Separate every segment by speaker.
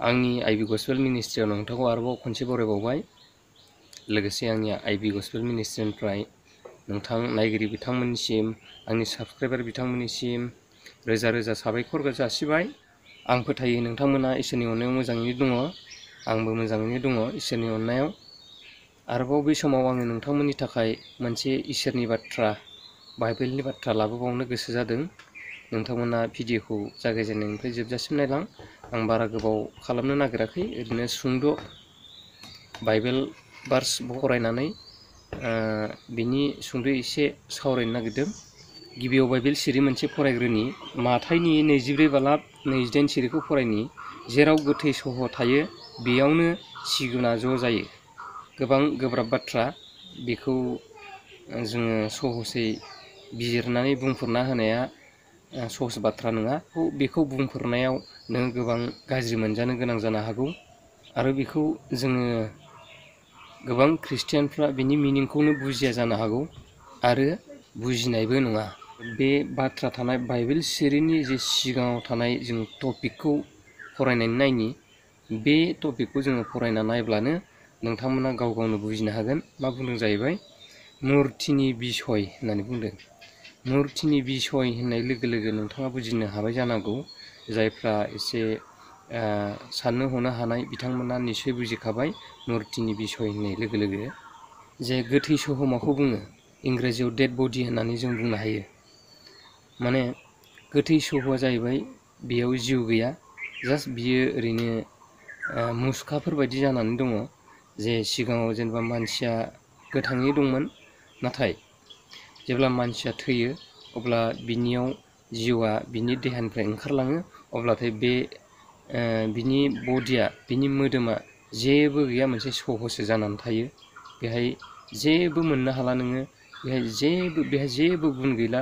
Speaker 1: आंनि आइबि गस्पेल मिनिस्ट्रियाव नोंथांखौ आरोबाव खनसे बरायबावबाय। लोगोसे आंनि आइबि गस्पेल मिनिस्ट्रिनिफ्राय नोंथां नायगिरि बिथांमोननिसिम, आंनि साबस्क्राइबार बिथांमोननिसिम रोजा रोजा साबायखर जासिबाय। आं फोथायो नोंथांमोना इसोरनि अननायाव मोजाङैनो दङ, आंबो मोजाङैनो दङ इसोरनि अननायाव। आरोबाव बे समाव आङो नोंथांमोननि थाखाय मोनसे इसोरनि बाथ्रा, बाइबेलनि बाथ्रा लाबोबावनो गोसो जादों। नोंथांमोना भिडिअखौ जागायजेननायनिफ्राय जोबजासिम नायलां। आं बारा गोबाव खालामनो नागिराखै, ओरैनो सुंद' बाइबेल भार्स फरायनानै बिनि सुंद' एसे सावरायनो नागिरदों। गिबियाव बाइबेल सिरि मोनसे फरायग्रोनि, माथाइनि 22:28 सिरिखौ फरायनि। जेराव गोथै सह' थायो बेयावनो सिगुना ज' जायो। गोबां गोब्राब बाथ्रा, बेखौ जोङो सहसै बिजिरनानै बुंफोरना होनाया सहस बाथ्रा नङा। बेखौ बुंफोरनायाव नों गोबां गाज्रि मोनजानो गोनां जानो हागौ, आरो बेखौ जोङो गोबां ख्रिस्टियानफ्रा बिनि मिनिंखौनो बुजिया जानो हागौ आरो बुजिनायबो नङा। बे बाथ्रा थानाय बाइबेल सिरिनि जे सिगाङाव थानाय जों टपिकखौ फरायनानै नायनि। बे टपिकखौ जोङो फरायना नायब्लानो नोंथांमोना गाव गावनो बुजिनो हागोन। मा बुंदों जाहैबाय, मुर्तिनि बिसय होननानै बुंदों। मुर्तिनि बिसय होननाय लोगो लोगो नोंथाङा बुजिनो हाबाय जानांगौ। जायफ्रा एसे साननो हनो हानाय बिथांमोना निसय बुजिखाबाय। मुर्तिनि बिसय होननाय लोगो लोगो जे गोथै सह' माखौ बुङो, इंराजियाव डेड बडि होननानै जों बुंनो हायो। माने गोथै सह'आ जाहैबाय, बेयाव जिउ गैया, जास्ट बियो ओरैनो मुसुखाफोर बायदि जानानै दङ। जे सिगाङाव जेनेबा मानसिया गोथाङै दंमोन, नाथाय जेब्ला मानसिया थैयो अब्ला बिनियाव जिउआ बिनि देहानिफ्राय ओंखारलाङो। अब्लाथाय बे बिनि बडिया, बिनि मोदोमा जेबो गैया, मोनसे सह'सो जानानै थायो। बेहाय जेबो मोननो हाला नोङो, बेहाय जेबो गुन गैला।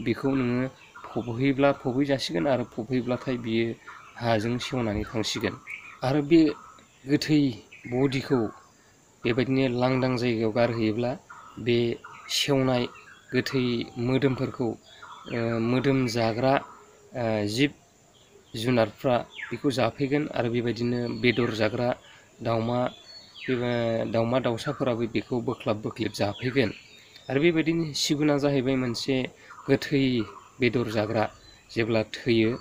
Speaker 1: बेखौ नोङो फबहैब्ला फबहैजासिगोन, आरो फबहैब्लाथाय बियो हाजों सेवनानै थांसिगोन। आरो बे गोथै बडिखौ बेबायदिनो लांदां जायगायाव गारहैयोब्ला बे सेवनाय गोथै मोदोमफोरखौ मोदोम जाग्रा जिब जुनारफ्रा बेखौ जाफैगोन, आरो बेबायदिनो बेदर जाग्रा दाउमा दाउसाफोराबो बेखौ बोख्लाब बोख्लिब जाफैगोन। आरो बेबायदिनो सिगुना जाहैबाय मोनसे गोथै बेदर जाग्रा। जेब्ला थैयो,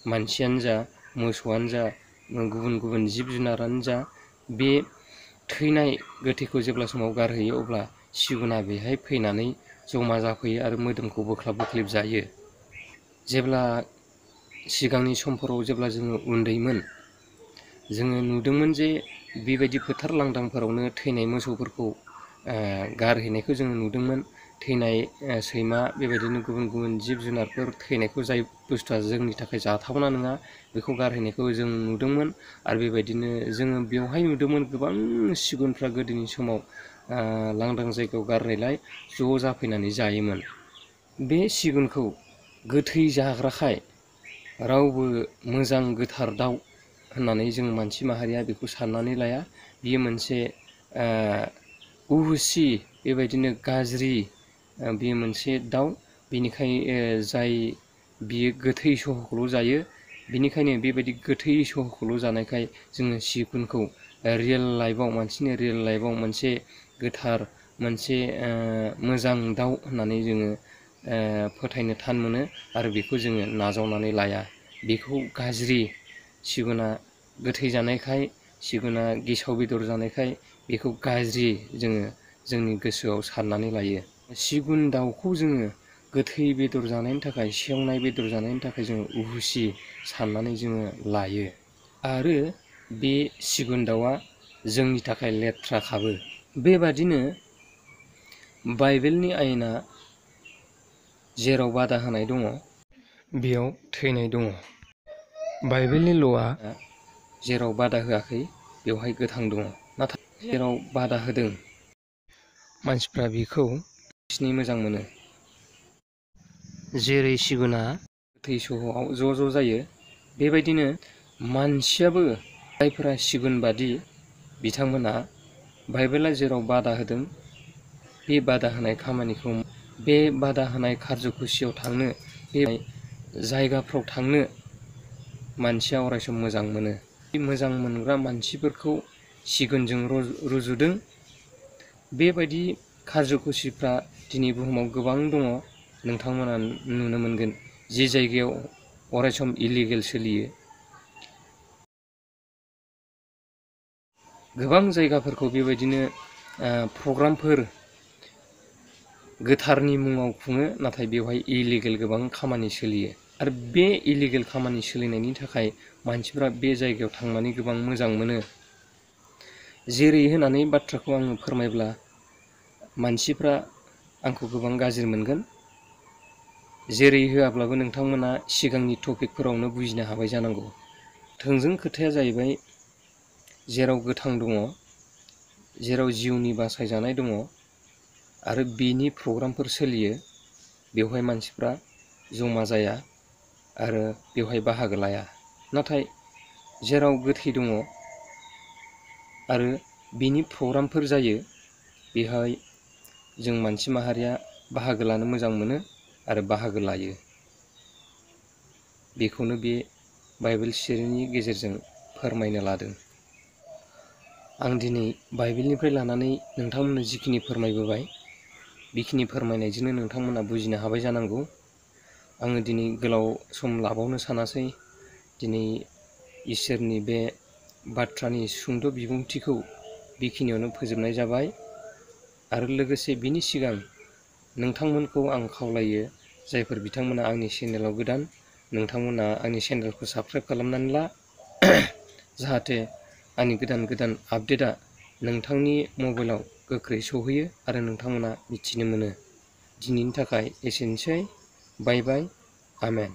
Speaker 1: मानसियानो जा, मोसौआनो जा, गुबुन गुबुन जिब जुनारानो जा, बे थैनाय गोथैखौ जेब्ला समाव गारहैयो अब्ला सिगुना बेहाय फैनानै जमा जाफैयो आरो मोदोमखौ बोख्लाब बोख्लिब जायो। जेब्ला सिगांनि समफोराव जेब्ला जोङो उन्दैमोन, जोङो नुदोंमोन जे बेबायदि फोथार लांदांफोरावनो थैनाय मोसौफोरखौ गारहैनायखौ जोङो नुदोंमोन। थैनाय सैमा, बेबायदिनो गुबुन गुबुन जिब जुनारफोर थैनायखौ, जाय बुस्थुआ जोंनि थाखाय जाथावना नङा, बेखौ गारहैनायखौ जों नुदोंमोन। आरो बेबायदिनो जोङो बेवहाय नुदोंमोन गोबां सिगुनफ्रा गोदोनि समाव लांदां जायगायाव गारनायलाय ज' जाफैनानै जायोमोन। बे सिगुनखौ गोथै जाग्राखाय रावबो मोजां गोथार दाउ होननानै जों मानसि माहारिया बेखौ साननानै लाया। बियो मोनसे उहुसि, बेबायदिनो गाज्रि, बेयो मोनसे दाउ। बेनिखायनो जाय बियो गोथै सह'खौल' जायो, बेनिखायनो बेबायदि गोथै सह'खौल' जानायखाय जोङो सिगुनखौ रियेल लाइफआव, मानसिनि रियेल लाइफआव मोनसे गोथार, मोनसे मोजां दाउ होननानै जोङो फोथायनो थान मोनो, आरो बेखौ जोङो नाजावनानै लाया। बेखौ गाज्रि, सिगुना गोथै जानायखाय, सिगुना गेसाव बेदर जानायखाय बेखौ गाज्रि जोङो जोंनि गोसोआव साननानै लायो। सिगुन दाउखौ जोङो गोथै बेदर जानायनि थाखाय, सेवनाय बेदर जानायनि थाखाय जोङो उहुसि साननानै जोङो लायो। आरो बे सिगुन दाउआ जोंनि थाखाय लेथ्राखाबो। बेबादिनो बाइबेलनि आयेना जेराव बादा होनाय दङ, बेयाव थैनाय दङ। बाइबेलनि ल'आ जेराव बादा होआखै बेवहाय गोथां दङ। नाथाय जेराव बादा होदों, मानसिफ्रा बेखौ बांसिनै मोजां मोनो। जेरै सिगुना गोथै सह'आव ज' जायो, बेबायदिनो मानसियाबो, जायफोरा सिगुन बादि, बिथांमोना बाइबेला जेराव बादा होदों, बे बादा होनाय खामानिखौ, बे बादा होनाय खारज'खुसियाव थांनो, बे जायगाफ्राव थांनो मानसिया अरायसम मोजां मोनो। मोजां मोनग्रा मानसिफोरखौ सिगुनजों रुजुदों। बेबायदि कार्यकुसिफ्रा दिनै बुहुमाव गोबां दङ। नोंथांमोना नुनो मोनगोन जे जायगायाव अरायसम इलिगेल सोलियो। गोबां जायगाफोरखौ बेबायदिनो प्रग्रामफोर गोथारनि मुङाव खुङो, नाथाय बेवहाय इलिगेल गोबां खामानि सोलियो। आरो बे इलिगेल खामानि सोलिनायनि थाखाय मानसिफ्रा बे जायगायाव थांनानै गोबां मोजां मोनो। जेरै होनानै बाथ्राखौ आङो फोरमायब्ला मानसिफ्रा आंखौ गोबां गाज्रि मोनगोन। जेरै होआब्लाबो नोंथांमोना सिगांनि टपिकफोरावनो बुजिनो हाबाय जानांगौ। थोंजों खोथाया जाहैबाय, जेराव गोथां दङ, जेराव जिउनि बासायजानाय दङ आरो बिनि प्रग्रामफोर सोलियो, बेवहाय मानसिफ्रा जमा जाया आरो बेवहाय बाहागो लाया। नाथाय जेराव गोथै दङ आरो बिनि प्रग्रामफोर जायो, बेहाय जों मानसि माहारिया बाहागो लानो मोजां मोनो आरो बाहागो लायो। बेखौनो बे बाइबेल सिरिनि गेजेरजों फोरमायनो लादों। आं दिनै बाइबेलनिफ्राय लानानै नोंथांमोननो जिखिनि फोरमायबोबाय, बेखिनि फोरमायनायजोंनो नोंथांमोना बुजिनो हाबाय जानांगौ। आङो दिनै गोलाव सम लाबावनो सानासै। दिनै इसोरनि बे बाथ्रानि सुंद' बिबुंथिखौ बेखिनियावनो फोजोबनाय जाबाय। आरो लोगोसे बिनि सिगां नोंथांमोनखौ आं खावलायो, जायफोर बिथांमोना आंनि चेनेलाव गोदान, नोंथांमोना आंनि चेनेलखौ साबस्क्राइब खालामनानै ला, जाहाथे आंनि गोदान आपडेटआ नोंथांनि मबाइलाव गोख्रै सौहैयो आरो नोंथांमोना मिथिनो मोनो। दिनैनि थाखाय एसेनोसै। बाय बाय। आमेन।